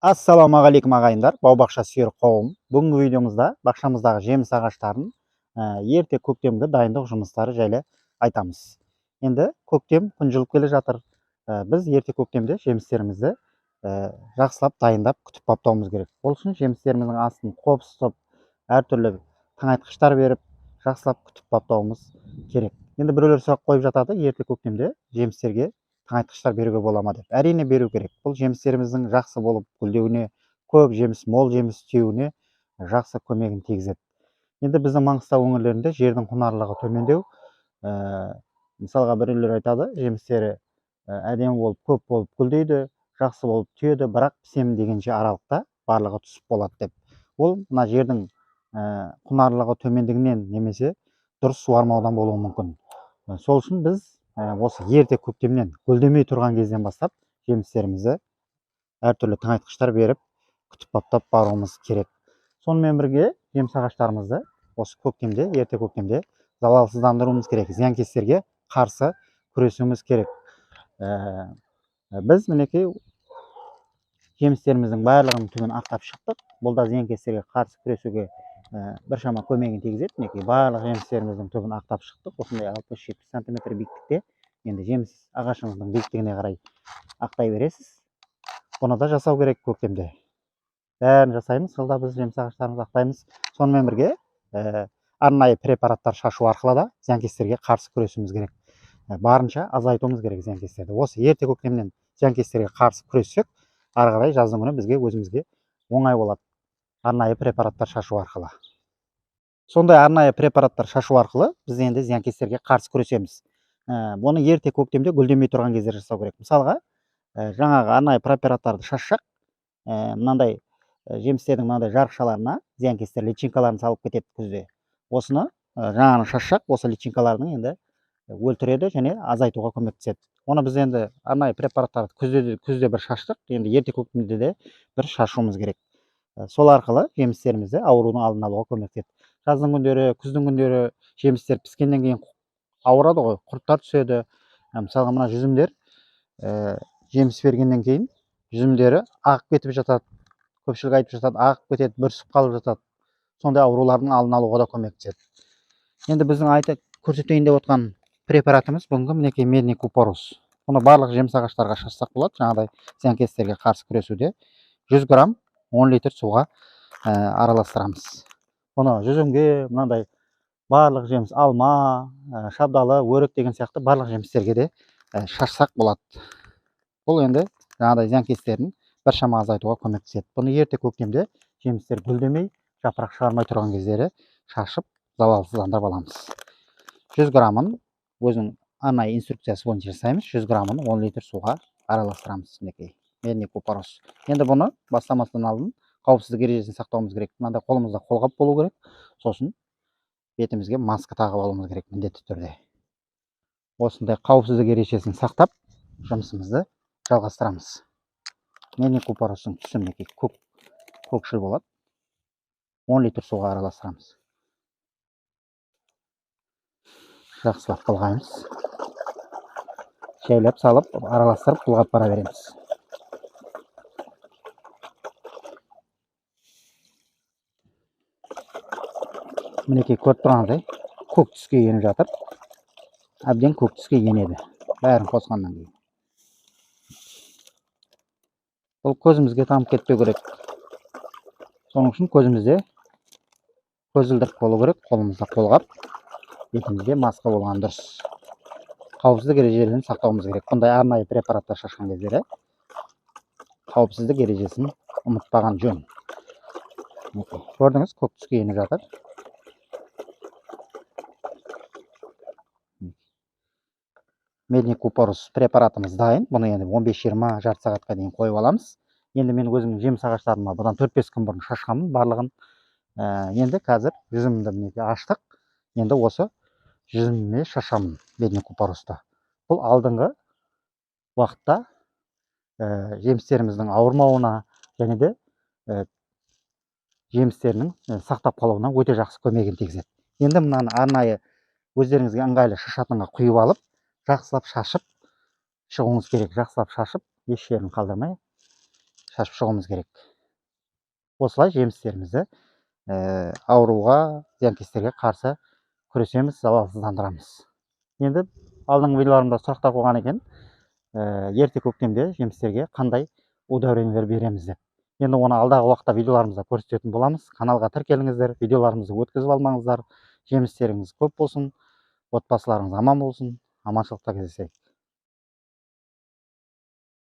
Ассалаумағалейкум ағайындар, бау-бақша сүйер қауым. Бүгінгі видеомызда бақшамыздағы жеміс ағаштарын ерте көктемгі дайындық жұмыстары жайлы айтамыз. Енді көктем күн жылып келе жатыр. Біз ерте көктемде жемістерімізді жақсылап дайындап күтіп баптауымыз керек. Ол үшін жемістеріміздің астын қопсытып, әртүрлі тыңайтқыштар беріп, жақсылап күтіп баптауымыз керек. Енді біреулер сұрақ қойып жатады, ерте көктемде жемістерге тыңайтқыштар беруге бола ма деп. Әрине беру керек. Бұл жемістеріміздің жақсы болып гүлдеуіне, көп жеміс, мол жеміс түюіне жақсы көмегін тигізеді. Енді біздің Маңғыстау өңірлерінде жердің құнарлылығы төмендеу. Мысалға біреулер айтады, жемістері әдемі болып, көп болып гүлдейді, жақсы болып түйеді, бірақ пісемін дегенше аралықта барлығы түсіп болады деп. Ол мына жердің құнарлылығы төмендігінен немесе дұрыс суармаудан болуы мүмкін. Сол үшін біз осы ерте көктемнен гүлдемей тұрған кезден бастап жемістерімізді әртүрлі тыңайтқыштар беріп күтіп баптап баруымыз керек. Сонымен бірге жеміс ағаштарымызды осы көктемде, ерте көктемде залалсыздандыруымыз керек, зиянкестерге қарсы күресуіміз керек. Біз мінекей жемістеріміздің барлығының түбін ақтап шықтық. Бұл да зиянкестерге қарсы күресуге біршама көмегін тигізеді. Мінекей барлық жемістеріміздің түбін ақтап шықтық. Осындай 60-70 сантиметр биіктікте енді жеміс ағашыңыздың биіктігіне қарай ақтай бересіз. Бұны да жасау керек көктемде. Бәрін жасаймыз. Жылда біз жеміс ағаштарымызды ақтаймыз. Сонымен бірге арнайы препараттар шашу арқылы да зиянкестерге қарсы күресуіміз керек. Барынша азайтуымыз керек зиянкестерді. Осы ерте көктемнен зиянкестерге қарсы күрессек, ары қарай жаздың күні бізге өзімізге оңай болады. Арнайы препараттар шашу арқылы. Сондай арнайы препараттар шашу арқылы біз енді зиянкестерге қарсы күресеміз. Бұны ерте көктемде гүлдемей тұрған кезде жасау керек. Мысалға, жаңағы арнайы препараттарды шашсақ, мынандай жемістердің мынандай жарықшаларына зиянкестер личинкаларын салып кетеді күзде. Осыны жаңағыны шашсақ, осы личинкалардың енді өлтіреді және азайтуға көмектеседі. Оны біз енді арнайы препараттарды күзде бір шаштық, енді ерте көктемде де бір шашуымыз керек. Сол арқылы жемістерімізді аурудың алдын алуға көмектеседі. Жаздың күндері, күздің күндері жемістер піскеннен кейін ауырады ғой, құрттар түседі. Мысалға мына жүзімдер жеміс бергеннен кейін жүзімдері ағып кетіп жатады. Көпшілік айтып жатады, ағып кетеді, бүрісіп қалып жатады. Сондай аурулардың алдын алуға да көмектеседі. Енді біздің айтып көрсетейін деп отқан препаратымыз бүгінгі мінекей медный купорос. Бұны барлық жеміс ағаштарға шашсақ болады, жаңағыдай зиянкестерге қарсы күресуде. 100 грамм 10 литр суға араластырамыз. Бұны жүзімге, мынандай барлық жеміс, алма, шабдалы, өрік деген сияқты барлық жемістерге де шашсақ болады. Бұл енді жаңағыдай зиянкестерін біршама азайтуға көмектеседі. Бұны ерте көктемде жемістер гүлдемей, жапырақ шығармай тұрған кездері шашып залалсыздандырып аламыз. 100 граммын өзінің арнайы инструкциясы бойынша жасаймыз. 100 граммын 10 литр суға араластырамыз. Мінекей медный купорос. Енді бұны бастамастан алдын қауіпсіздік ережесін сақтауымыз керек. Мынандай қолымызда қолғап болу керек. Сосын бетімізге маска тағып алуымыз керек міндетті түрде. Осындай қауіпсіздік ережесін сақтап жұмысымызды жалғастырамыз. Медный купоростың түсі мінекей көкшіл болады. 10 литр суға араластырамыз. Жақсылап былғаймыз. Шәйлеп салып, араластырып былғап бара береміз. Мінекей көріп тұрғандай көк түске еніп жатыр. Әбден көк түске енеді. Бәрін қосқаннан кейін. Бұл көзімізге тамып кетпеу керек. Соның үшін көзімізде көзілдірік болу керек, қолымызда қолғап, бетімізде маска болған дұрыс. Қауіпсіздік ережелерін сақтауымыз керек. Бұндай арнайы препараттар шашқан кездері қауіпсіздік ережесін ұмытпаған жөн. Көрдіңіз, көк түске еніп жатыр. Медный купорос препаратымыз дайын. Бұны енді 15-20 жарты сағатқа дейін қойып аламыз. Енді мен өзімнің жеміс ағаштарыма бұдан 4-5 күн бұрын шашқанмын барлығын. Енді қазір жүзімді мінекей аштық. Енді осы жүзіміме шашамын медный купоросты. Бұл алдыңғы уақытта жемістеріміздің ауырмауына және де жемістерінің сақтап қалуына өте жақсы көмегін тигізеді. Енді мынаны арнайы өздеріңізге ыңғайлы шашатынға құйып алып, жақсылап шашып шығуыңыз керек. Жақсылап шашып, еш жерін қалдырмай Шашып шығуымыз керек. Осылай жемістерімізді ауруға, зиянкестерге қарсы күресеміз, залалсыздандырамыз. Енді алдыңғы видеоларымда сұрақтар қойған екен, ерте көктемде жемістерге қандай удобрениелер береміз деп. Енді оны алдағы уақытта видеоларымызда көрсететін боламыз. Каналға тіркеліңіздер, видеоларымызды өткізіп алмаңыздар. Жемістеріңіз көп болсын, отбасыларыңыз аман болсын. Аманшылықта кездесейік.